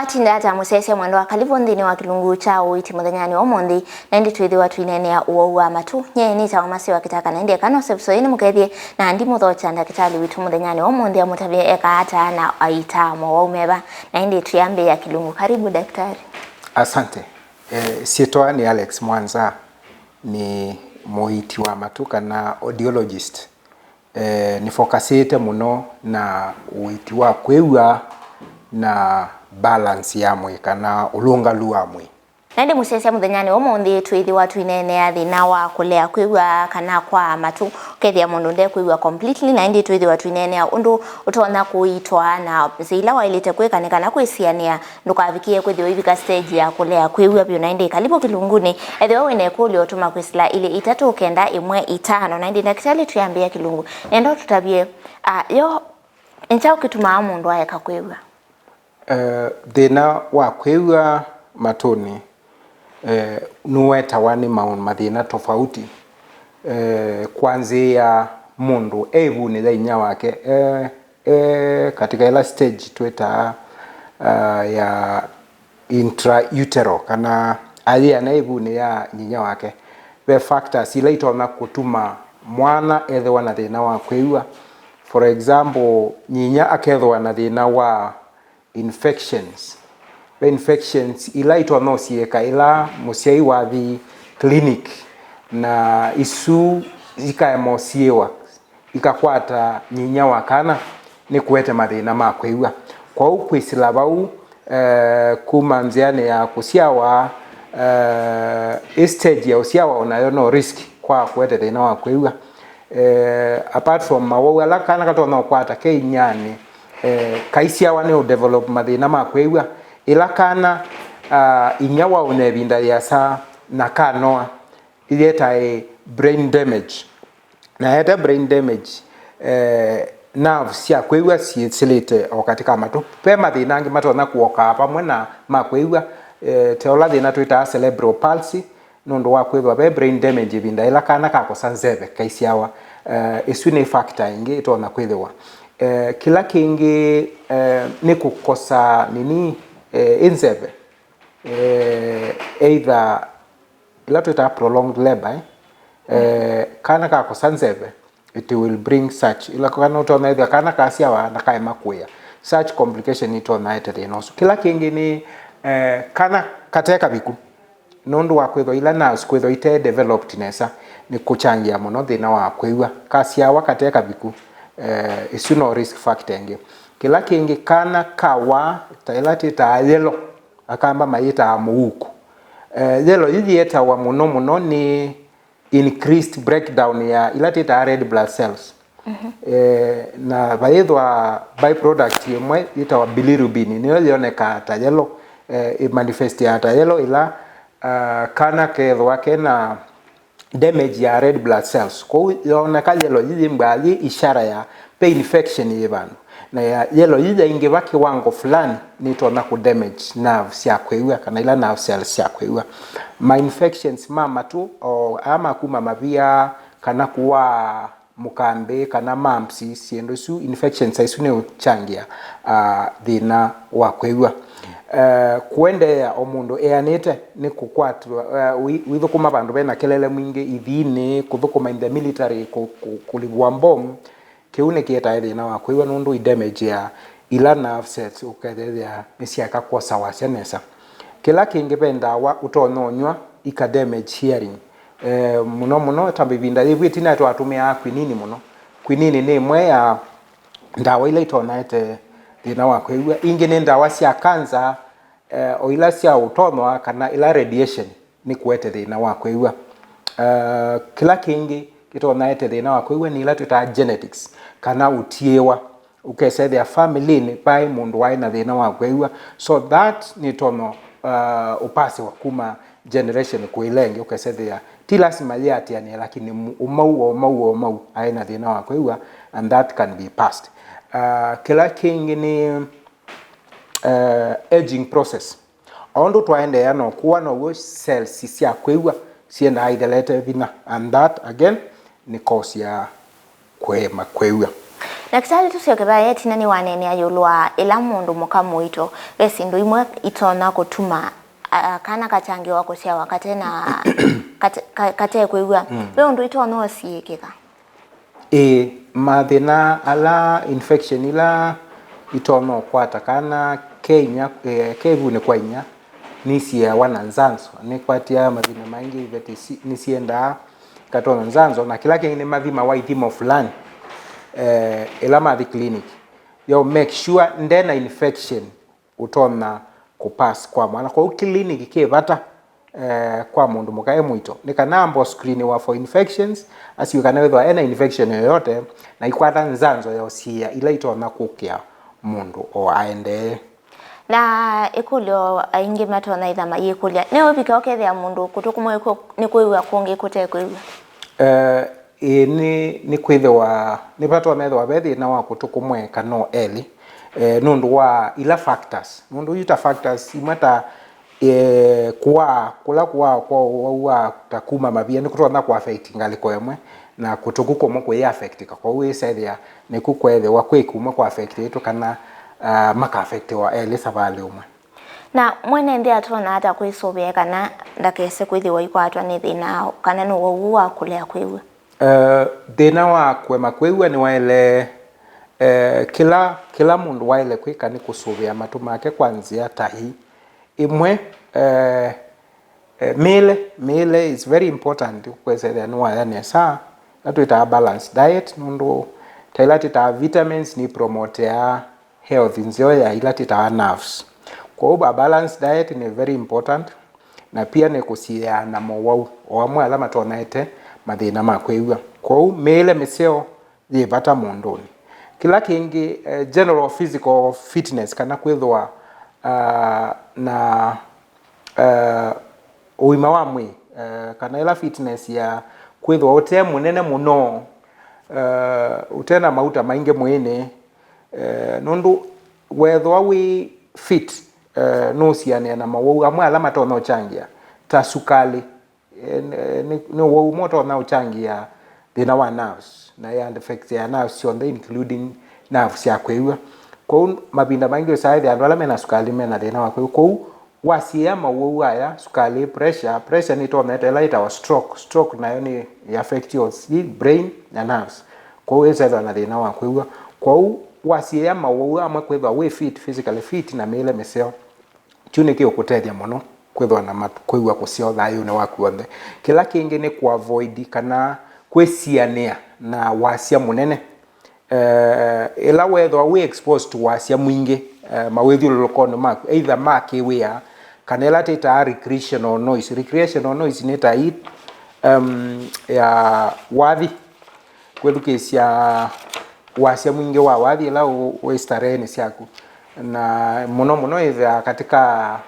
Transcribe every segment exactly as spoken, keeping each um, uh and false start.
Tinda ata mũsyaĩĩsya mwendwa, karibu nthĩnĩ wa kĩlungu kya ũiiti mũthenyanĩ wa ũmũnthĩ, na ĩndĩ twĩthĩwa tũineenea ũwau wa matũ. Nyie nĩtawa Masiwa Kĩtaka, na ĩndĩ eka no Sepsoini Mũkethye, na ndimũthokya ndakĩtalĩ witũ mũthenyanĩ wa ũmũnthĩ amũtavye eka ata na aitaa mowau meva. Na ĩndĩ twĩambĩĩa kĩlungu. Karibu, daktari. Asante. Eh, syĩtwa nĩ Alex Mwanza, nĩ mũiiti wa matũ kana audiologist. Eh, nĩfokasĩte mũno na ũiiti wa kwĩw'a na balance ya mwĩĩ kana ũlũngalu wa mwĩĩ. Na ĩndĩ mũsyaĩĩsya mũthenyanĩ wa ũmũnthĩ twĩthĩwa tũineenea thĩna wa kũlea kwĩw'a kana kwaa matũ, ũkethĩa mũndũ ndekwĩw'a completely, na ĩndĩ twĩthĩwa tũineenea ũndũ ũtonya kũitwa na nzĩa ila waĩlĩte kwĩka nĩ kana kwĩsianĩa ndũkavikĩe kwĩthĩwa ũivika stage ya kũlea kwĩw'a vyũ. Na ĩndĩ kalivu kĩlungunĩ. Ethĩwa wĩ na ĩkũlyo, tũma kwĩsĩla ilĩ itatũ kenda ĩmwe itano. Na ĩndĩ ndakĩtalĩ, twĩambĩĩa kĩlungu, nenda ũtũtavye, ah, yo nĩ kyaũ kĩtumaa mũndũ aeka kwĩw'a? Eh, thĩna wa kwĩw'a matũnĩ, eh, nũwetawa nĩ maũndũ, mathĩna tofauti. Eh, kwanzĩĩa mũndũ e ĩvunĩ ya inyia wake, eh, eh, katika ĩla stage twĩtaa, ah, ya intrautero, kana ayĩana ĩvunĩ ya nyinya wake, ve factors ila itonya kũtuma mwana ethĩwa na thĩna wa kwĩw'a. For example, nyinya akethĩwa na thĩna wa infections. Ve infections ila itonya ũsiĩĩka ĩla mũsyai wathi clinic, na isu ikaema ũsiĩwa, ikakwata nyinya wa kana, nĩkũete mathĩna ma kwĩw'a. Kwoou kwĩsĩla vau, eh, kuma nzĩanĩ ya kũsyawa, eh, ĩ stage ya ũsyawa onayo no risk kwa kũete thĩna wa kwĩw'a. Eh, apart from mawau ala kana katonya ũkwata ke inyanĩ, eh, kaisyawa nĩ ũdevelop mathĩna ma kwĩw'a. Ĩla kana, ah, inyia waũnya ĩvinda yĩasa na kanoa, ĩyĩtae brain damage. Na ete brain damage, eh, nerves sya kwĩw'a syĩsĩlĩte o katĩ ka matũ. Ve mathĩna angĩ matonya kũokaa vamwe na ma kwĩw'a, eh, ta ũla thĩna twĩtaa cerebral palsy, nũndũ wa kwĩthĩwa ve brain damage ĩvinda ĩla kana kakosa nzeve kaisyawa. Eh, ĩsu nĩ factor ĩngĩ ĩtonya kwĩthĩwa. Eh, kĩla kĩngĩ, eh, nĩ kũkosa nini, eh, ĩ nzeve. Eh, either ĩla twĩtaa prolonged labor, eh, eh, kana kakosa nzeve, it will bring such, ĩla kana ũtonya ĩthĩa kana kasyawa na kaema kũĩa. Such complication itonya ete thĩna ũsu. Kĩla kĩngĩ nĩ, eh, kana kate kaviku, nũndũ wa kwĩthwa ila nerves kwĩthwa ite developed nesa, nĩ kũchangia mũno thĩna wa kwĩw'a. Kasyawa kate kaviku, eh, ĩsu no risk factor ĩngĩ. Kĩla kĩngĩ, kana kawa ta ĩla twĩtaa yellow, Akamba mayĩtaa mũuku. Eh, yellow yĩĩ yĩetawa mũno mũno nĩ increased breakdown ya ila twĩtaa red blood cells. Eh, na vayĩthwa byproduct ĩmwe yĩtawa bilirubin, nĩyo yonekaa ta yellow, eh, ĩmanifestiaa ta yellow ĩla, ah, kana kethwa kena damage ya red blood cells. Kwoou yooneka yellow yĩĩ yĩmbaa yĩ ishara ya ve infection yĩ vandũ. Na ya yellow yĩĩ yaingĩva kĩwango fulani, nĩtonya kũ damage nerve sya kwĩw'a kana ila nerve cells sya kwĩw'a. Ma infections ma matũ, o aa ma kuma mavia, kana kũwaa mũkambĩ, kana mumps, syĩndũ isu, infections ta isu nĩ ũchangia, ah, thĩna wa kwĩw'a. Eh, kũendeea o mũndũ eanĩte nĩ kũkwatwa, eh, ũi-, ũithũkũma vandũ vena kelele mwingĩ, ithiinĩ, kũthũkũma in the military, kũ-, kũ-, kũlivua mbomu, kĩu nĩkĩetae thĩna wa kwĩw'a nũndũ i damage ya ila nerve cells ũkethĩa nĩsyaeka kwosa wasya nesa. Kĩla kĩngĩ, ve ndawa ũtonya ũnyw'a ika damage hearing. Eh, mũno mũno ta ĩvinda yĩu ĩtina twatũmĩaa quinine mũno. Quinine nĩ ĩmwe ya ndawa ila itonya ete thĩna wa kwĩw'a. Ingĩ nĩ ndawa sya cancer, eh, o ila sya ũtonywa kana ila radiation nĩ kũete thĩna wa kwĩw'a. Eh, kĩla kĩngĩ kĩtonya ete thĩna wa kwĩw'a nĩ ila twĩtaa genetics, kana ũtiĩwa. Ũkesethĩa family-nĩ vaĩ mũndũ waĩ na thĩna wa kwĩw'a, so that nĩtonya, uh, ũpasĩwa kuma generation kwĩ ĩla ĩngĩ. Ũkesethĩa ti lasima yĩatĩanĩe, lakini mu-, ũmau wa ũmau wa ũmau aĩ na thĩna wa kwĩw'a, and that can be passed. Uh, kĩla kĩngĩ nĩ, uh, aging process. O ũndũ twaendeea na ũkũa, now'o cells sya kwĩw'a syendaa ithelete vinya, and that again nĩ cause ya kũema kwĩw'a. Ndakĩtalĩ, tũsyoke vaya ĩtina nĩwaneenea ĩũlũ wa ĩla mũndũ mũka mũito, ve syĩndũ imwe itonya kũtuma, a, kana katangĩĩwa kũsyawa kate na, kate, ka-, kate kwĩw'a. Mm. Ve ũndũ itonya ũsiĩkĩka? Ĩĩ, mathĩna ala infection ila itonya ũkwata kana ke inya, eh, ke ĩvunĩ kwa inya nĩsiĩawa na nzanzo. Nĩkwatia mathĩna maingĩ iveti si-, nĩsiendaa ikatonya nzanzo, na kĩla kĩngĩ nĩmathimawa ithimo fulani, eh, ĩla mathi clinic yo make sure ndena infection ũtonya kũpass kwa mwana. Kwoou clinic kĩ vata, eh, kwa mũndũ mũka e mũito, nĩ kana ambo screeniwa for infections, asiwe kana wĩthwa ena infection yoyote, na ikwata nzanzo ya ũsiĩa ila itonya kũkĩa mũndũ o aendee. Na ĩkũlyo aingĩ matonya ĩtha mayĩkũlya, nĩ ũvika ũkethĩa mũndũ kũtũ kũmwe kw'o nĩ kwĩw'a kũngĩ kũte kwĩw'a? Eh, ĩĩ, nĩ, nĩ kwĩthĩwa, nĩ vatonya ethĩwa ve thĩna wa kũtũ kũmwe kana o elĩ, eh, nũndũ wa ila factors. Nũndũ yu ta factors imwe ta, eh, kũaa, kũla kũaa kwa ũwau wa ta kuma mavia nĩ kũtonya kũ affect ngalĩko ĩmwe, na kũtũ kũu kũmwe kũi affectika. Kwoou ĩsethĩa nĩku kwethĩwa kwĩ kumwe kũ affect ĩtũ kana, ah, maka affectiwa elĩ savalĩ ũmwe. Na mwene nthĩ atonya ata kwĩsũvĩa kana ndakese kwĩthĩwa aikwatwa nĩ thĩna kana nĩ ũwau wa kũlea kwĩw'a? Eh, thĩna wa kũema kwĩw'a nĩwaĩle, eh, kĩla, kĩla mũndũ waĩle kwĩka nĩ kũsũvĩa matũ make kwa nzĩa ta ii. Ĩmwe, eh, eh, mĩĩle, mĩĩle is very important, kwĩsethĩa nĩwaya nesa, ĩla twĩtaa balanced diet, nũndũ ta ila twĩtaa vitamins nĩ promoteaa health nzeo ya ila twĩtaa nerves. Kwoou a balanced diet nĩ very important, na pia nĩ kũsiĩaa na mowau o amwe ala matonyaete mathĩna ma kwĩw'a. Kwoou mĩĩle mĩseo yĩ vata mũndũnĩ. Kĩla kĩngĩ, eh, general physical fitness, kana kwĩthĩwa, ah, na, eh, ũima wa mwĩĩ, eh, kana ĩla fitness ya kwĩthĩwa ũte mũnene mũno, eh, ũte na mauta maingĩ mwĩĩnĩ, eh, nũndũ wethĩwa wĩ fit, eh, nũsianĩa na mawau amwe ala matonya ũkyangĩa, ta sukalĩ. Eh, nĩ, nĩ, nĩ ũwau ũmwe ũtonya ũkyangĩa thĩna wa nerves, na ĩ affect ya nerves syonthe, including nerves sya kwĩw'a. Kwoou mavinda maingĩ ũsaa ĩthĩa andũ ala mena sukalĩ mena thĩna wa kwĩw'a. Kwoou wasiĩa mawau aya, sukalĩ, pressure, pressure nĩtonyete ĩla ĩtawa stroke. Stroke nayo nĩ ĩ affect your brain na nerves. Kwoou ĩsethwa na thĩna wa kwĩw'a. Kwoou wasiĩa mawau amwe kwĩthwa wĩ fit, physically fit, na mĩĩle mĩseo, kyu nĩkĩũkũtethya mũno kwĩthwa na mat-, kwĩw'a kũseo thayũnĩ waku w'onthe. Kĩla kĩngĩ nĩ kũ avoid kana kwĩsianĩa na wasya mũnene. Eh, ĩla wethĩwa wĩ exposed to wasya mwingĩ, eh, mawĩthyũlũlũkonĩ maku, either ma kĩwĩa kana ĩla twĩtaa recreational noise. Recreational noise nĩ ta ii, em, ya wathi, kwĩthukĩĩsya wasya mwingĩ wa wathi ĩla ũ-, wĩ stareenĩ syaku, na mũno mũno ĩthĩawa katika,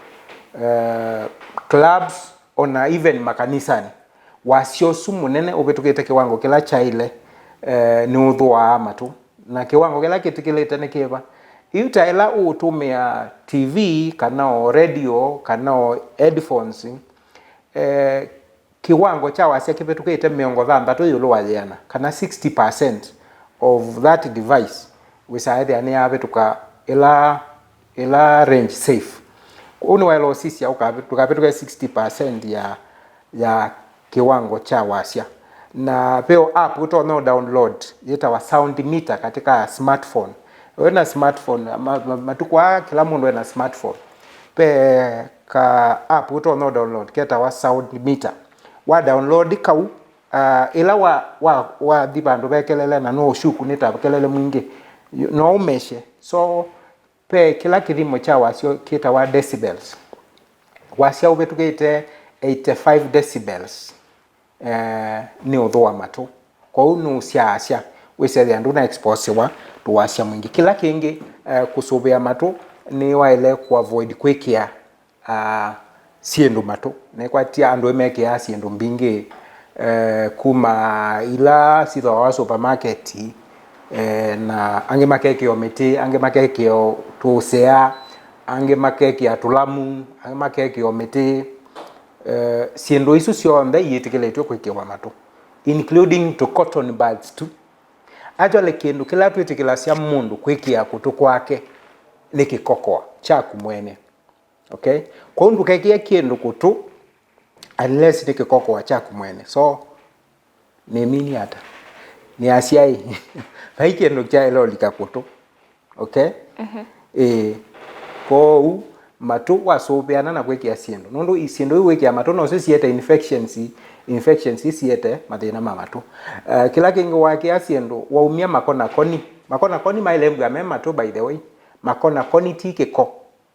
eh, clubs, ona even makanisanĩ. Wasya ũsu mũnene ũvĩtũkĩte kĩwango kĩla kyaĩle, eh, nĩũthũaa matũ, na kĩwango kĩla kĩtĩkĩlĩte nĩ kĩva? Yu ta ĩla ũũtũmĩa T V kana o radio kana o headphones, eh, kĩwango kya wasya kĩvĩtũkĩte mĩongo thanthatũ ĩũlũ wa yĩana, kana sixty percent of that device wĩsaa ĩthĩa nĩyavĩtũka ĩla, ĩla range safe. Kwoou nĩwaĩle ũsisya ũkavĩ-, ndũkavĩtũke sixty percent ya, ya kĩwango kya wasya. Na ve o app ũtonya ũ download yĩtawa Sound Meter katika smartphone. Wĩna smartphone, ma-, ma-, matukũ aa kĩla mũndũ ena smartphone. Ve ka app ũtonya ũ download ketawa Sound Meter. Wa download kau, ah, ĩla wa, wa, wathi vandũ ve kelele na no ũshuku nĩ ta kelele mwingĩ, you, no ũmeshe. So, ve kĩla kĩthimo kya wasya kĩtawa decibels. Wasya ũvĩtũkĩte eighty-five decibels, eh, nĩ ũthũa matũ. Kwoou nũsyaasya, wĩsethĩa ndũna exposiwa tũwasya mwingĩ. Kĩla kĩngĩ, eh, kũsũvĩa matũ, nĩwaĩle kũ avoid kwĩkĩa, ah, syĩndũ matũ. Nĩkwatia andũ nĩmekĩaa syĩndũ mbingĩ, eh, kuma ila syĩthĩawa supermarket, eh, na angĩ makekĩa o mĩtĩ, angĩ makekĩa o tũsea, angĩ makekĩa tũlamu, angĩ makekĩa o mĩtĩ. Eh, syĩndũ isu syonthe iyĩtĩkĩlĩtw'e kwĩkĩwa matũ, including tũ cotton buds tu. Actually, kĩndũ kĩla twĩtĩkĩlasya mũndũ kwĩkĩa kũtũ kwake nĩ kĩkokoa kyaku mwene. Okay? Kwoou ndũkekĩe kĩndũ kũtũ unless nĩ kĩkokoa kyaku mwene. So, nĩmini ata? Nĩasya ĩ, vai kĩndũ kyaĩle ũlika kũtũ. Okay? Mhm. Ĩĩ. Kwoou matũ wasũvĩana na kwĩkĩa syĩndũ. Nũndũ i-, syĩndũ iu wĩkĩa matũ nosyo siete infections, infections siete mathĩna ma matũ. Eh, kĩla kĩngĩ wakĩa syĩndũ, waumya makonakoni. Makonakoni maĩle mbua me matũ, by the way. Makonakoni ti kĩko.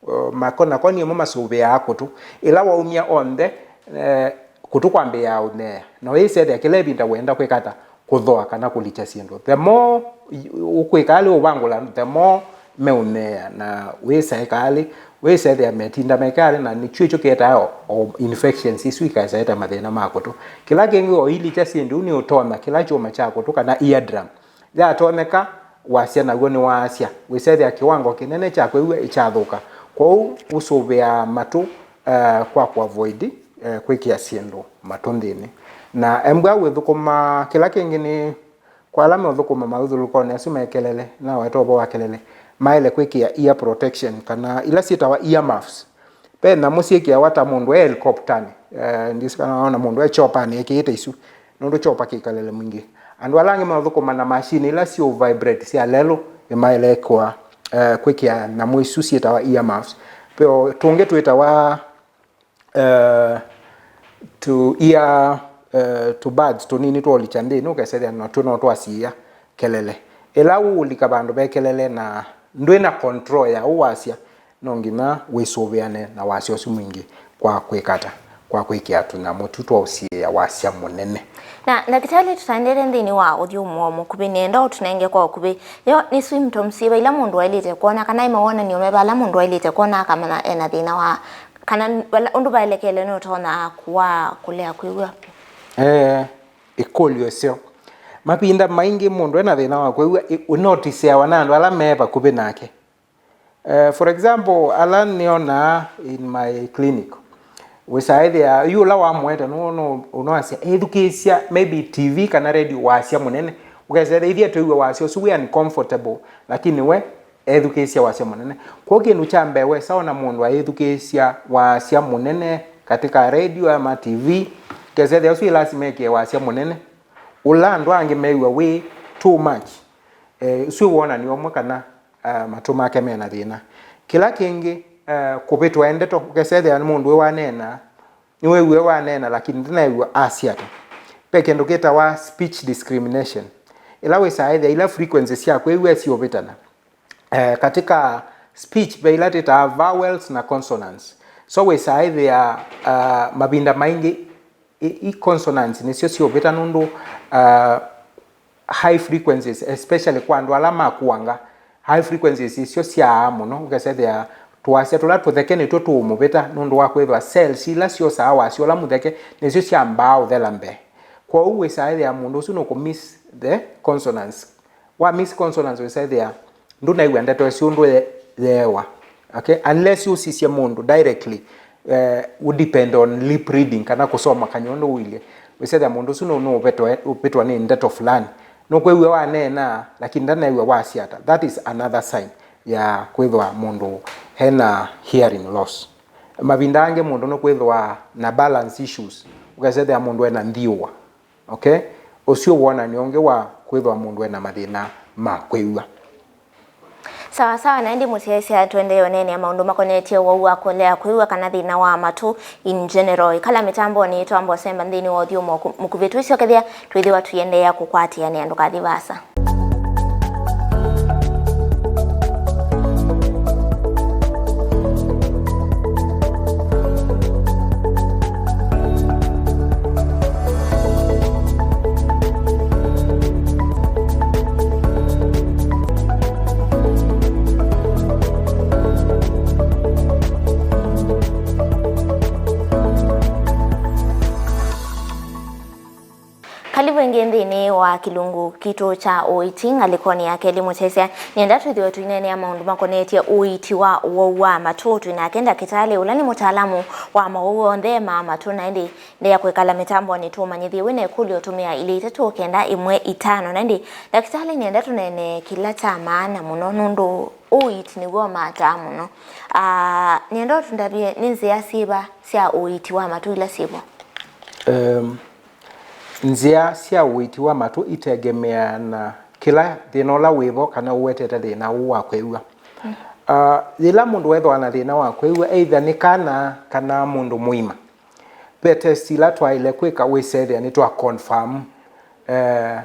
Uh, makonakoni ĩmo masũvĩaa kũtũ. Ĩla waumya onthe, eh, kũtũ kwambĩĩaa ũnyeea. Na wĩsethĩa kĩla ĩvinda wenda kwĩka ata? Kũthoa kana kũlikya syĩndũ. The more y-, ũkwĩka alĩ ũvangũla, the more meũnyeea. Na wĩsaĩka alĩ, wĩsethĩa metinda meka alĩ, na nĩkyo ĩkyo kĩetaa o, o infections isu ikasaĩta mathĩna ma kũtũ. Kĩla kĩngĩ o ilikya syĩndũ nĩ ũtonya kĩla kyũma kya kũtũ kana eardrum. Yatonyeka, wasya naw'o nĩwaasya. Wĩsethĩa kĩwango kĩnene kya kwĩw'a ĩkyathũka. Kwoou ũsũvĩaa matũ, eh, kwa kũavoid, eh, kwĩkĩa syĩndũ matũ nthĩnĩ. Na embwa wĩthũkũma, kĩla kĩngĩ nĩ kwa ala meũthũkũma maũthũlũkonĩ asu me kelele, naweta ũvoo wa kelele, maĩle kwĩkĩa ear protection, kana ila syĩtawa ear muffs. Ve nyamũ syĩkĩawa ta mũndũ e helikoptanĩ, eh, ndisi kana waona mũndũ e chopanĩ ekĩĩte isu, nũndũ chopa kĩ ũkalĩle mwingĩ. Andũ ala angĩ maũthũkũma na mashini ila siũ vibrate sya lelũ, nĩmaĩle kwa, eh, kwĩkĩa nyamũ isu syĩtawa ear muffs. Ve o tũngĩ twĩtawa, eh, tũ ear, eh, tũ buds tũnini twa ũlikya nthĩnĩ, ũkesethĩa natw'o no twasiĩa kelele. Ĩla ũũlika vandũ ve kelele na ndwĩ na control ya ũwasya, no nginya wĩsũvĩane na wasya ũsu mwingĩ kwa kwĩka ata? Kwa kwĩkĩa tũnyamũ tu twa ũsiĩĩa wasya mũnene. Na ndakĩtalĩ, tũtaendete nthĩnĩ wa ũthyũmũo mũkuvĩ, nĩenda ũtũnenge kwa ũkuvĩ, yo nĩ symptoms syĩva ila mũndũ aĩlĩte kwona, kana nĩ mawonany'o meva ala mũndũ aĩlĩte kwona akamanya ena thĩna wa, kana vala, ũndũ vaelekeelwe nĩ ũtonya kũaa kũlea kwĩw'a? Eh, ĩkũlyo ĩseo. Mavinda maingĩ mũndũ ena thĩna wa kwĩw'a, ĩ-, ũnotiseawa na andũ ala me vakuvĩ nake. Eh, for example, ala nĩonaa in my clinic, wĩsaĩthĩa yu ũla wamũete nũ-, nũ-, ũnasya ethukĩĩsya maybe T V kana radio wasya mũnene, ũkesethĩa ithyĩ twĩw'a wasya ũsu wĩ uncomfortable, lakini we ethukĩĩsya wasya mũnene. Kwoou kĩndũ kya mbee wesa ona mũndũ ayĩthukĩĩsya wasya mũnene katika radio ama T V, ũkesethĩa ũsu ĩlasima ekĩe wasya mũnene ũla andũ angĩ mew'a wĩ too much. Eh, ũsu wĩ wonany'o ũmwe kana, ah, matũ make mena thĩna. Kĩla kĩngĩ, eh, kũvĩtwa ndeto, ũkesethĩa nĩ mũndũ wĩ waneena, nĩwew'e waneena, lakini ndanaew'a asya ata. Ve kĩndũ kĩtawa speech discrimination. Ĩla wĩsaa ĩthĩa ila frequencies sya kwĩw'a siũvĩtana, eh, katika speech ve ila twĩtaa vowels na consonants. So wĩsaa ĩthĩa, ah, mavinda maingĩ i, i consonants nĩsyo siũvĩta nũndũ, ah, high frequencies, especially kwa andũ ala makuanga, high frequencies isyo syaa mũno, ũkesethĩa tũwasya tũla tũtheke nĩtw'o tũũmũvĩta nũndũ wa kwĩthwa cells ila syosaa wasya ũla mũtheke nĩsyo syambaa ũthela mbee. Kwoou wĩsaa ĩthĩa mũndũ ũsu nũkũ miss the consonants. Wa miss consonants wĩsaa ĩthĩa ndũnaĩw'a ndeto ĩsu ũndũ ye-, yeewa. Okay? Unless ũsisye mũndũ directly, eh, u depend on lip reading kana kũsoma kanyw'a ũndũ ũilye. Wĩsethĩa mũndũ ũsu nũ-, nũũvetwe-, ũvĩtwa nĩ ndeto fulani. Nũkwĩw'a waneena, lakini ndanaĩw'a wasya ata. That is another sign ya kwĩthwa mũndũ ena hearing loss. Mavinda angĩ mũndũ nũkwĩthwa na balance issues. Ũkesethĩa mũndũ ena nthiũa. Okay? Ũsu wĩ wonany'o ũngĩ wa kwĩthwa mũndũ ena mathĩna ma kwĩw'a. Sawa sawa, na ĩndĩ mũsyaĩĩsya tũendee ũneenea maũndũ makonetye ũwau wa kũlea kwĩw'a kana thĩna wa matũ in general. Ĩkala mĩtambonĩ, twamba ũsemba nthĩnĩ wa ũthyũmũo kũ-, mũkuvĩ. Twĩsyokethya, twĩthĩwa tũiendeea kũkwatĩanĩa, ndũkathi vaasa. Kalĩvu ĩngĩ nthĩnĩ wa kĩlungu kitũ kya ũiiti, ngalĩkonĩ ya kelĩ mũsyaĩĩsya. Nĩenda twĩthĩwe tũineenea maũndũ makonetye ũiiti wa ũwau wa matũ. Twĩ nake ndakĩtalĩ ũla nĩ mũtaalamu wa mawau onthe ma matũ, na ĩndĩ Ndia kwĩkala mĩtambonĩ tũmanyĩthye wĩ na ĩkũlyo tũmĩa ilĩ itatũ kenda ĩmwe itano. Na ĩndĩ, ndakĩtalĩ, nĩenda tũneenee kĩla kya maana mũno, nũndũ ũiiti nĩw'o mataa mũno. Ah, nĩenda ũtũndavye nĩ nzĩa syĩva sya ũiiti wa matũ ila syĩvo? Em, nzĩa sya ũiiti wa matũ itengemeaa na kĩla thĩna ũla wĩvo kana ũwetete thĩna ũũ wa kwĩw'a. Ah, yĩla mũndũ wethĩwa na thĩna wa kwĩw'a, either nĩ kana kana mũndũ mũima, ve test ila twaĩle kwĩka wĩsethĩa nĩtwa confirm, eh,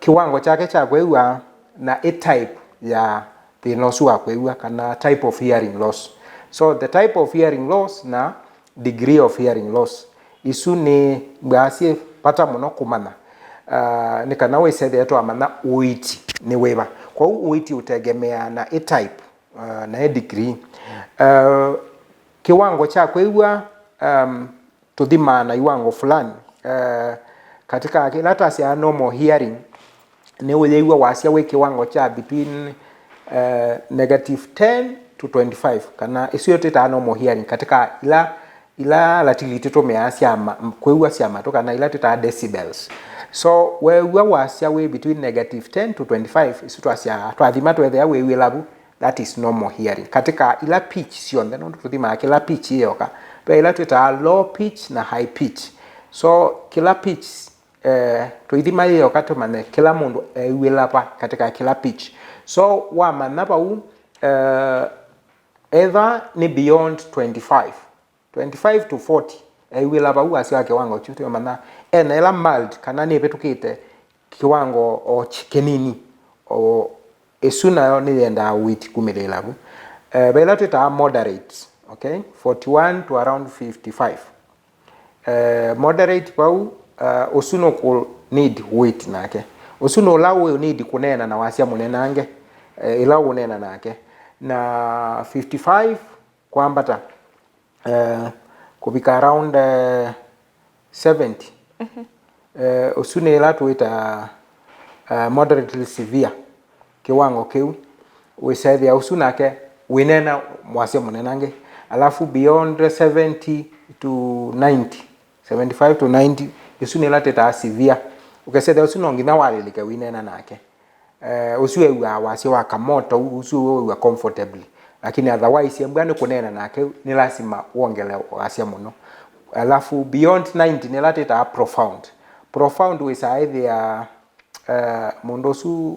kĩwango kyake kya kwĩw'a na ĩ type ya thĩna ũsu wa kwĩw'a, kana type of hearing loss. So the type of hearing loss na degree of hearing loss, isu nĩ mbwaa syĩ vata mũno kũmanya, ah, nĩ kana wĩsethĩe twamanya ũiiti nĩ wĩva. Kwoou ũiiti ũtegemeaa na ĩ type, ah, na ĩ degree. Ah, kĩwango kya kwĩw'a, um, tũthimaa na iwango fulani. Eh, katika kĩla tasya normal hearing, nĩ ũyĩw'a wasya wĩ kĩwango kya between, eh, negative ten to twenty-five, kana ĩsu yo twĩtaa normal hearing, katika ila, ila latiliti tũmĩaa sya ma-, m-, kwĩw'a sya matũ, kana ila twĩtaa decibels. So, weew'a wasya wĩ between negative ten to twenty-five, ĩsu twasya, twathima twethĩa wĩw'ĩla vu, that is normal hearing. Katika ila pitch syonthe, nũndũ tũthimaa kĩla pitch ĩyoka, ve ila twĩtaa low pitch na high pitch. So, kĩla pitch, eh, tũithima yĩyoka tũmanye kĩla mũndũ ew'ĩla va katika kĩla pitch. So, wamanya vau, eh, either nĩ beyond twenty-five, twenty-five to forty, ew'ĩla vau wasya wa kĩwango kyu, twĩmanya ena ĩla mild, kana nĩvĩtũkĩte kĩwango o kĩ-, kĩnini, o ĩsu nayo nĩyendaa ũiiti kumĩlĩĩla vu. Eh, ve ĩla twĩtaa moderate, okay? Forty-one to around fifty-five. Eh, moderate vau, eh, ũsu nũkũ need wait nake. Ũsu nũla wĩ need kũneena na wasya mũnenange, eh, ĩla ũneena nake. Na fifty-five kwambata, eh, kũvika around, eh, seventy. Eh, ũsu nĩ ĩla tũĩta, eh, moderately severe, kĩwango kĩu. Wĩsethĩa ũsu nake wĩneena mwasya mũnenange. Alafu beyond seventy to ninety, seventy-five to ninety, ĩsu nĩ ĩla twĩtaa severe. Ũkesethĩa ũsu no nginya walĩlĩke wĩneena nake. Eh, ũsu ew'aa wasya wa kamoto, ũsu wĩw'a comfortably. Lakini otherwise, embwa nĩ kũneena nake, nĩ lasima wongele wasya mũno. Alafu beyond ninety nĩ ĩla twĩtaa profound. Profound wĩsaa ĩthĩa, eh, mũndũ ũsu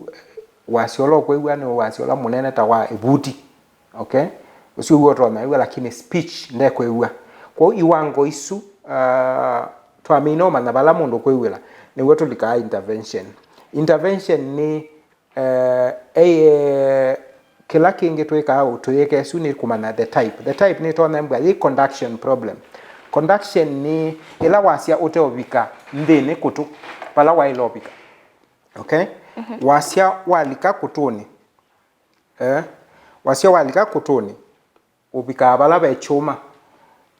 wasya ũla ũkwĩw'a nĩ wasya ũla mũnene ta wa ĩvuti. Okay? Ũsu w'o ũtonya ĩw'a, lakini speech ndekwĩw'a. Kwoou iwango isu, ah, twamina ũmanya vala mũndũ ũkwĩw'ĩla, nĩw'o tũlikaa intervention. Intervention nĩ, eh, eh, kĩla kĩngĩ twĩkaa ũ-, tũyĩka ĩsu nĩ kũmanya the type. The type nĩtonya mbwa yĩ conduction problem. Conduction nĩ ĩla wasya ũteũvika nthĩnĩ kũtũ, vala waĩle ũvika. Okay? Wasya walika kũtũnĩ, eh, wasya walika kũtũnĩ, ũvikaa vala ve kyũma.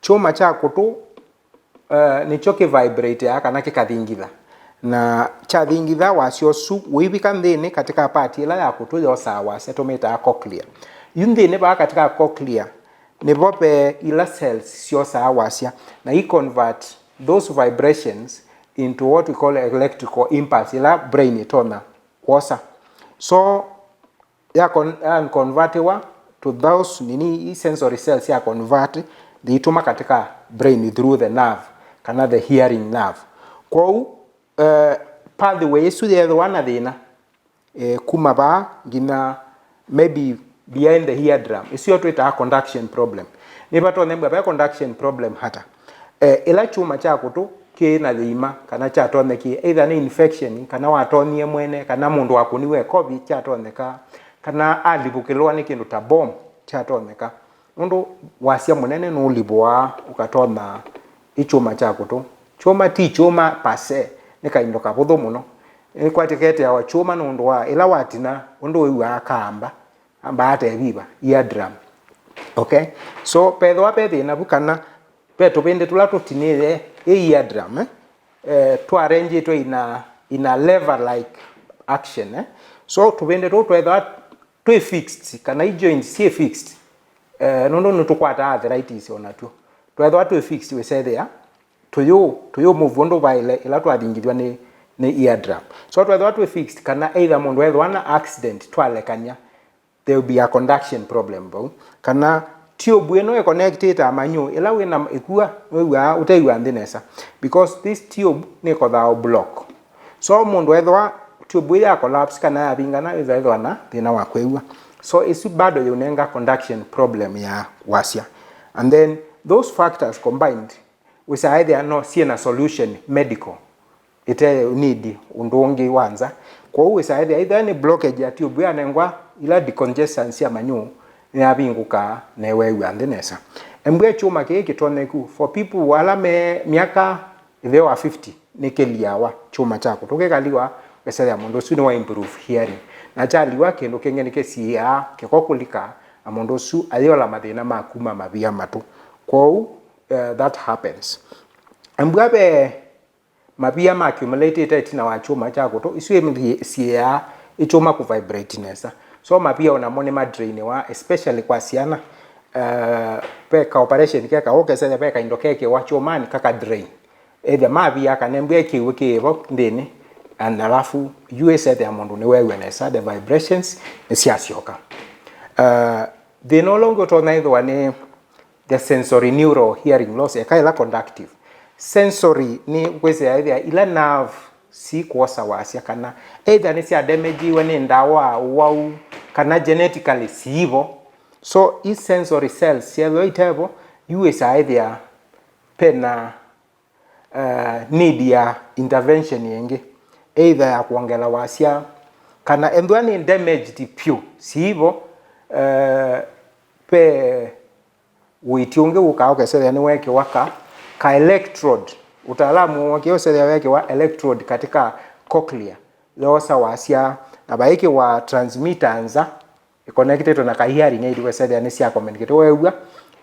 Kyũma kya kũtũ, eh, nĩkyo kĩvibrateaa kana kĩkathingitha. Na kyathingitha, wasya ũsu ũivika nthĩnĩ katika part ĩla ya kũtũ yosaa wasya tũmĩtaa cochlea. Yu nthĩnĩ vaa katika cochlea nĩvo ve ila cells syosaa wasya, na i convert those vibrations into what we call electrical impulse, ila brain ĩtonya kwosa. So, ya con-, ya convertiwa to those nini, i sensory cells ya convert, thiituma katika brain through the nerve, kana the hearing nerve. Kwoou, eh, pathway ĩsu yethĩwa na thĩna, eh, kuma vaa nginya maybe behind the eardrum, ĩsu yo twĩtaa conduction problem. Nĩvatonyembwa ve conduction problem ata? Eh, ĩla kyũma kya kũtũ kĩ na thĩima, kana kyatonyekĩe, either nĩ infection, kana watonyie mwene, kana mũndũ wakũniwe ĩkovi kyatonyeka, kana alivũkĩlwa nĩ kĩndũ ta bomb kyatonyeka. Nũndũ wasya mũnene nũlivũaa ũkatonya ĩ kyũma kya kũtũ. Kyũma ti kyũma per se, nĩ kaindo kavũthũ mũno. Nĩkwatĩketeawa kyũma nũndũ wa ĩla watina ũndũ wĩw'aa kaamba, ambaa ta ĩviva, eardrum. Okay? So, vethĩwa ve thĩna vu kana ve tũvĩndĩ tũla tũtinĩĩe ĩ eardrum, eh, eh, twarengĩtwe in a, in a lever like action, eh? So, tũvĩndĩ tũu twethĩwa twĩ fixed, kana i joints syĩ fixed, eh, nũndũ nĩtũkwataa arthritis o natw'o. Twethĩwa twĩ fixed, wĩsethĩa tũyũ, tũyũ move ũndũ vaĩle ĩla twathingithw'a nĩ, nĩ eardrum. So twethĩwa twĩ fixed, kana either mũndũ ethĩwa na accident twalekany'a, there will be a conduction problem vau. Kana tube ĩno ĩconnectĩte amanyũ, ĩla wĩna ĩkua nĩwĩw'aa ũtew'a nthĩ nesa, because this tube nĩkothaa block. So mũndũ ethĩwa tube ĩyo ya collapse kana yavingana, ĩthwa ĩthwa na thĩna wa kwĩw'a. So ĩsu bado yĩũnenga conduction problem ya wasya. And then those factors combined wĩsaa ethĩa no syĩ na solution medical, ĩte need ũndũ ũngĩ wa nza. Kwoou wĩsaa ethĩa either nĩ blockage ya tube yanengwa ila decongestants sya manyũ nĩyavingũkaa na ĩweew'a nthĩ nesa. Embwĩa kyũma kĩĩ kĩtonyeku for people ala me myaka ĩtheo wa fifty nĩkĩliawa kyũma kya kũtũ kĩkaliwa, wĩsethĩa mũndũ ũsu nĩwa improve hearing. Na kyaliwa kĩndũ kĩngĩ nĩkĩsiĩaa kĩko kũlika, na mũndũ ũsu ayĩola mathĩna ma kuma mavia matũ. Kwoou, uh, that happens. Embwĩa ve mavia ma accumulated ĩtina wa kyũma kya kũtũ, isu imthi-, siĩaa ĩ kyũma kũ vibrate nesa. So mavia onamo nĩ madrainiwa, especially kwa syana. Uh, ve ka operation keka ũkesethĩa ve kaindo kekĩwa kyũmanĩ kaka drain. Ethĩa mavia kana embwĩa kĩw'ũ kĩĩvo nthĩnĩ, and alafu yu ĩsethĩa mũndũ nĩwew'a nesa, the vibrations nĩsyasyoka. Uh, thĩna ũla ũngĩ ũtonya ĩthĩwa nĩ the sensorineural hearing loss, eka ĩla conductive. Sensory nĩ kwĩsĩa ĩthĩa ila nerve si kwosa wasya kana either nĩsyadamagiwe nĩ ndawa, ũwau, kana genetically siivo. So i sensory cells syethĩwa itevo, yu wĩsaa ĩthĩa pena uh, need ya intervention ĩngĩ, either ya kwongela wasya, kana ethĩwa nĩ damaged vyũ siivo, uh, ve ũiiti ũngĩ wũkaa ũkesethĩa nĩwekĩwa ka, ka electrode. Ũtaalamu ũkĩe ũsethĩa wekĩwa electrode katika cochlea, yoosa wasya, na vaikĩwa transmitter nza, ĩconnectĩtwe na ka hearing aid, wesethĩa nĩ sya communicate weew'a.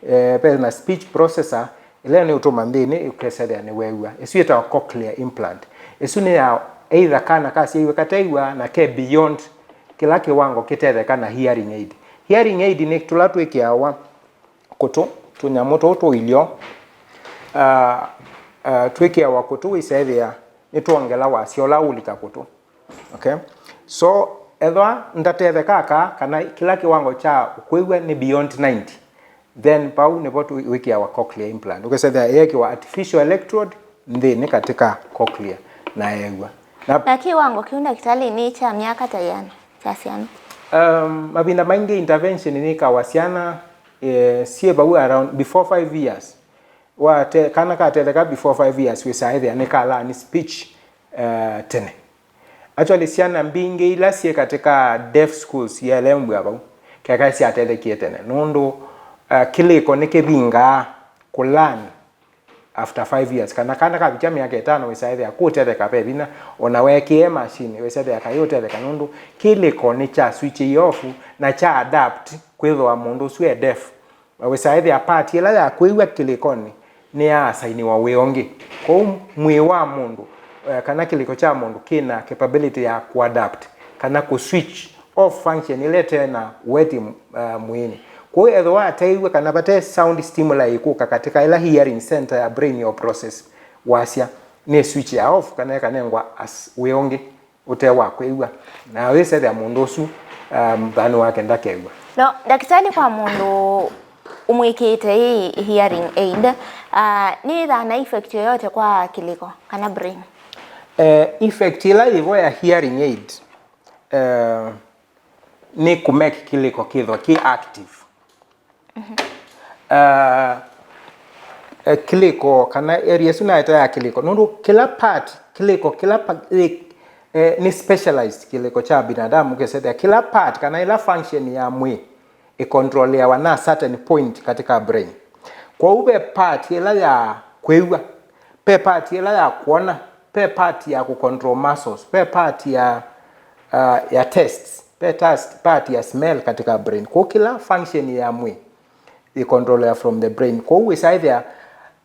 Eh, ve na speech processor ĩla nĩ ũtũma nthĩnĩ, ũkesethĩa nĩ weew'a. Ĩsu yĩtawa cochlear implant. Ĩsu nĩ ya either kana kasyaiwe katew'a na ke beyond kĩla kĩwango kĩtetheka na hearing aid. Hearing aid nĩ tũla twĩkĩawa kũtũ, tũnyamũ tũũ tũilyo, uh, uh, twĩkĩawa kũtũ wĩsethĩa nĩtwongela wasya ũla ũlika kũtũ. Okay? So, ethwa ndatetheka aka, kana kĩla kĩwango kya kwĩw'a nĩ beyond ninety, then vau nĩvo tu-, wĩkĩawa cochlear implant. Ũkesethĩa yekĩwa artificial electrode nthĩnĩ katika cochlea na ew'a. Na Na kĩwango kĩu ndakĩtalĩ nĩ kya myaka ta yĩana kya syana? Um, mavinda maingĩ intervention nĩkawa syana, eh, syĩ vau around before five years. Wate-, kana katetheka before five years, wĩsaa ĩthĩa nĩkalaa nĩ speech, uh, tene. Actually, syana mbingĩ ila syĩ katika deaf schools ielembw'a vau, keka syatethekie tene, nũndũ, uh, kĩlĩko nĩkĩvingaa kũlearn after five years. Kana kana kavikya myaka ĩtano, wĩsaa ĩthĩa kũtetheka ve vinya, ona wekĩe machine, wĩsaa ĩthĩa kaĩ ũtetheka, nũndũ kĩlĩko nĩkya switch off na kya adapt kwĩthĩwa mũndũ ũsu e deaf. Wĩsaa ĩthĩa part ĩla ya kwĩw'a kĩlĩkonĩ nĩyaasainiwa wĩa ũngĩ. Kwoou mwĩĩ wa mũndũ, eh, kana kĩlĩko kya mũndũ kĩna capability ya kũadapt kana kũ switch off function ĩla ĩte na weti, eh, mwĩĩnĩ. Kwoou ethĩwa ateiw'e kana vate sound stimuli ĩkũka katika ĩla hearing center ya brain yo process wasya, nĩ switch ya off kana ĩkanengwa as wĩa ũngĩ ũte wa kwĩw'a, na wĩsethĩa mũndũ ũsu, um, thayũ wake ndakew'a. No, ndakĩtalĩ, kwa mũndũ ũmwĩkĩĩte ĩ hearing aid, uh, nĩyĩthaa na effect yoyote kwa kĩlĩko kana brain? Eh, effect ĩla yĩvo ya hearing aid, eh, nĩ kũ make kĩlĩko kĩthwa kĩ active. Uh, eh, kĩlĩko, kana area ĩsu naĩta ya kĩlĩko, nũndũ kĩla part, kĩlĩko kĩla pa-, ĩ-, eh, nĩ specialized kĩlĩko kya binadamu, ũkesethĩa kĩla part kana ĩla function ya mwĩĩ ĩcontrolĩawa na certain point katika brain. Kwoou ve part ĩla ya kwĩw'a, ve part ĩla ya kwona, ve part ya kũcontrol muscles, ve part ya, uh, ya taste, ve taste, part ya smell katika brain. Kwoou kĩla function ya mwĩĩ ĩcontrolea from the brain. Kwoou wĩsaa ĩthĩa,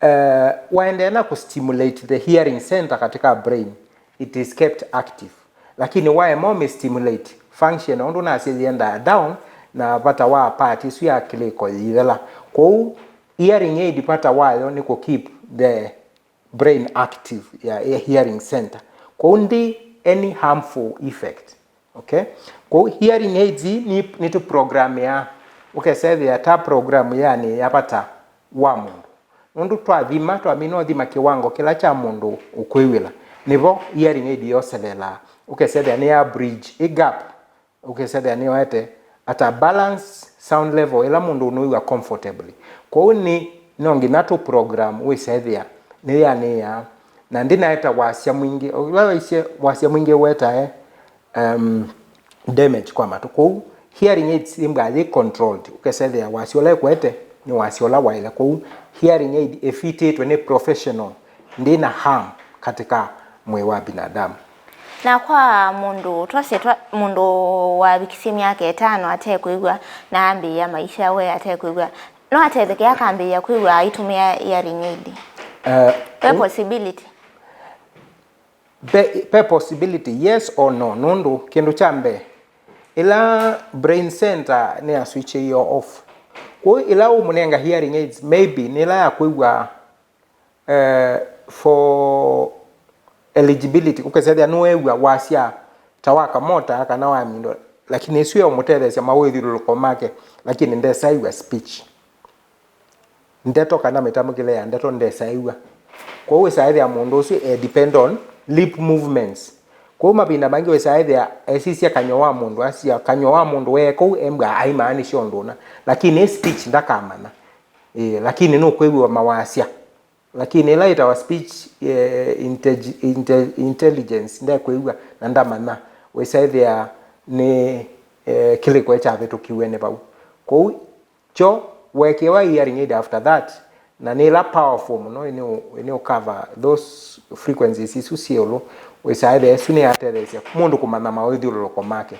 uh, waendeea na kũstimulate the hearing center katika brain, it is kept active. Lakini waema ũmĩstimulate, function ũndũ nasya yendaa down, na vata wa part ĩsu ya kĩlĩko yĩithela. Kwoou hearing aid vata wayo nĩ kũ keep the brain active ya, ya hearing center. Kwoou ndi any harmful effect. Okay? Kwoou hearing aids ii nĩ, nĩtũprogramĩaa ũkesethĩa ta program yaanĩ ya vata wa mũndũ. Nũndũ twathima, twamina ũthima kĩwango kĩla kya mũndũ ũkwĩw'ĩla, nĩvo hearing aid yoselelaa. Ũkesethĩa nĩ ya bridge ĩ gap, ũkesethĩa nĩyoete at a balance sound level ĩla mũndũ ũnũĩw'a comfortably. Kwoou nĩ, no nginya tũ program wĩsethĩa nĩyanĩaa, na ndĩnaeta wasya mwingĩ, ũla waisye wasya mwingĩ wetae um, damage kwa matũ. Kwoou hearing aids ĩmbaa yĩ controlled, ũkesethĩa wasya ũla ĩkwete nĩ wasya ũla waĩle. Kwoou hearing aid ĩfitĩtwe nĩ professional ndĩna harm katika mwĩĩ wa binadamu. Na kwa mũndũ twasye twa, mũndũ wavikisye myaka ĩtano atekwĩw'a na ambĩĩa maisha we atekwĩw'a, no atetheke akambĩĩa kwĩw'a aitũmĩa hearing aid? Eh, ve u- possibility? Ve, ve possibility, yes or no, nũndũ kĩndũ kya mbee, ĩla brain center nĩyaswitchĩiwe off. Kwoou ĩla ũmũnenga hearing aids, maybe nĩ ĩla ya kwĩw'a, eh, for eligibility, ũkesethĩa nũew'a wasya ta wa kamota kana wa mindo, lakini ĩsu ya ũmũtetheesya mawĩthyũlũlũko make, lakini ndesaĩw'a speech. Ndeto kana mĩtamũkĩle ya ndeto ndesaĩw'a. Kwoou wĩsaĩthĩa mũndũ ũsu e depend on lip movements. Kwoou mavinda maingĩ wĩsaĩthĩa esisya kanyw'a wa mũndũ, asya kanyw'a wa mũndũ wee kũu embwa aimaanisha ũndũ ũna, lakini speech ndakamanya. Ĩĩ, lakini nũkwĩw'a mawasya. Lakini ĩla ĩtawa speech, eh, inte-, inte-, intelligence ndekwĩw'a na ndamanya, wĩsaĩthĩa nĩ, eh, kĩlĩko kyavĩtũkiw'e nĩ vau. Kwoou kyo weekĩwa hearing aid after that, na nĩ ĩla powerful mũno ĩnĩ ũ-, ĩnĩ ũ cover those frequencies isu syĩ ĩũlũ, wĩsaĩthĩa ĩsu nĩyatetheesya mũndũ kũmanya mawĩthyũlũlũko make.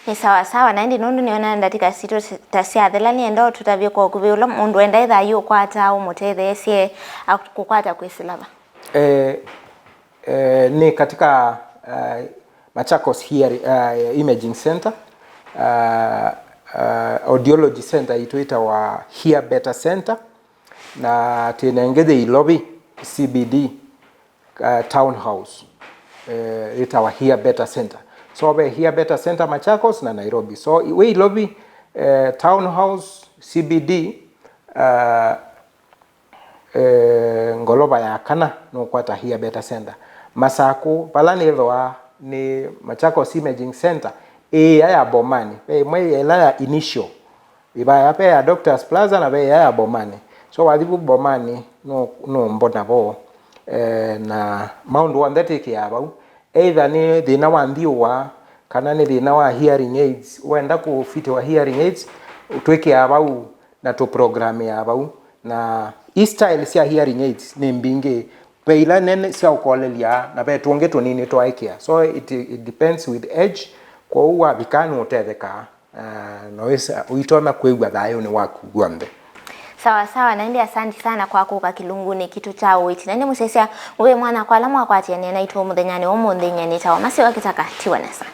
Nĩ sawa sawa, na ĩndĩ nũndũ nĩona ndatĩka sitũ ta syathela, nĩenda ũtũtavye kwa ũkuvĩ ũla mũndũ enda ĩtha ayũkwata ũmũtetheesye kũkwata kwĩsĩla va? Eh, eh, nĩ katika, eh, Machakos Hear-, eh, Imaging Center, eh, eh, Audiology Center itũ ĩtawa Hear Better Center, na twĩna ĩngĩ yĩ Ilovi C B D, uh, Townhouse, eh, ĩtawa Hear Better Center. So ve Hear Better Center Machakos na Nairobi. So wĩ Ilovi, eh, Townhouse C B D, uh, eh, ngolova ya kana nũkwata Hear Better Center. Masakũ, vala nĩthwa nĩ Machakos Imaging Center, ĩĩa ya Bomani, ve ĩmwe ĩla ya Initial, ĩvaya ve ya Doctors Plaza na ve ĩya ya Bomani. So wathi vu Bomani, nũ-, nũmbona vo. Eh, na maũndũ onthe twĩkĩaa vau. Either nĩ thĩna wa nthiũa, kana nĩ thĩna wa hearing aids, wenda kũfitiwa hearing aids, twĩkĩaa vau na tũprogramĩaa vau. Na i style sya hearing aids nĩ mbingĩ. Ve ila nene sya ũkolelya, na ve tũngĩ tũnini twaĩkĩa. So it, it depends with age, kwoou wavika nũũtethekaa. Ah, na wĩsa, ũitonya kwĩw'a thayũnĩ waku w'onthe. Sawa sawa, na ĩndĩ asanti sana kwa kũka kĩlungunĩ kitũ kya ũĩti. Na ĩndĩ mũsyaĩĩsya, mũvea mwanya kwa ala mwakwatĩanĩa naitũ mũthenyanĩ wa ũmũnthĩ, nyie nĩtawa Masiwa Kĩtaka, tiwa nesa.